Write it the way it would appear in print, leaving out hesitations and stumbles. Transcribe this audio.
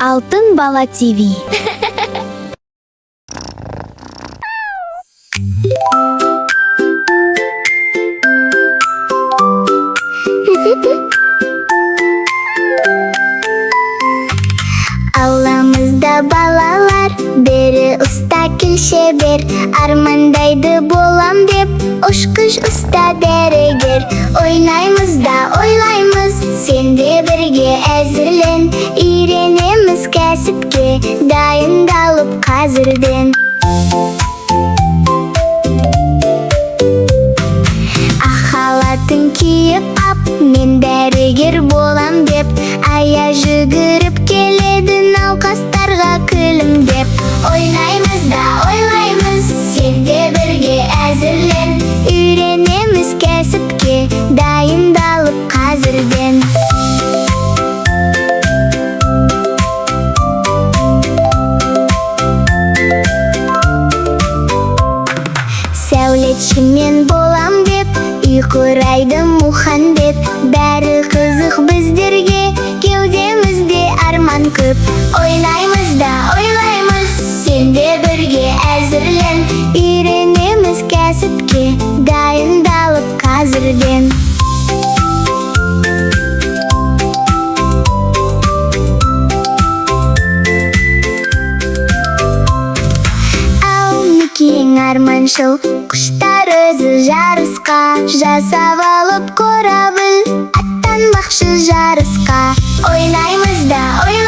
Алтын Бала ТВ. Ауламызда балалар, бірі ұста, кіл шебер. Армандайды болам деп, ұшқыш, ұста, дәрігер. Ойнаймыз да ойлаймыз, сен де бірге әзірлен. Үйренеміз кәсіпке, дайындалып қазірден. Ақ халатын киіп ап, мен дәрігер болам деп, Ая жүгіріп келеді науқастарға күлімдеп. Ойнаймыз да ойлаймыз, сен де бірге әзірлен. Үйренеміз кәсіпке, дайындалып қазірден. Сәулетші мен болам деп, үй құрайды Мұхамбет. Бәрі қызық біздерге, кеудемізде арман көп. Ойнаймыз да ойлаймыз, сен де бірге әзірлен. Үйренеміз кәсіпке, дайындалып қазірден. Ал Микең арманшыл, құштар өзі жарысқа. Жасап алып корабль, аттанбақшы жарысқа. Ойнаймыз да ойлаймыз.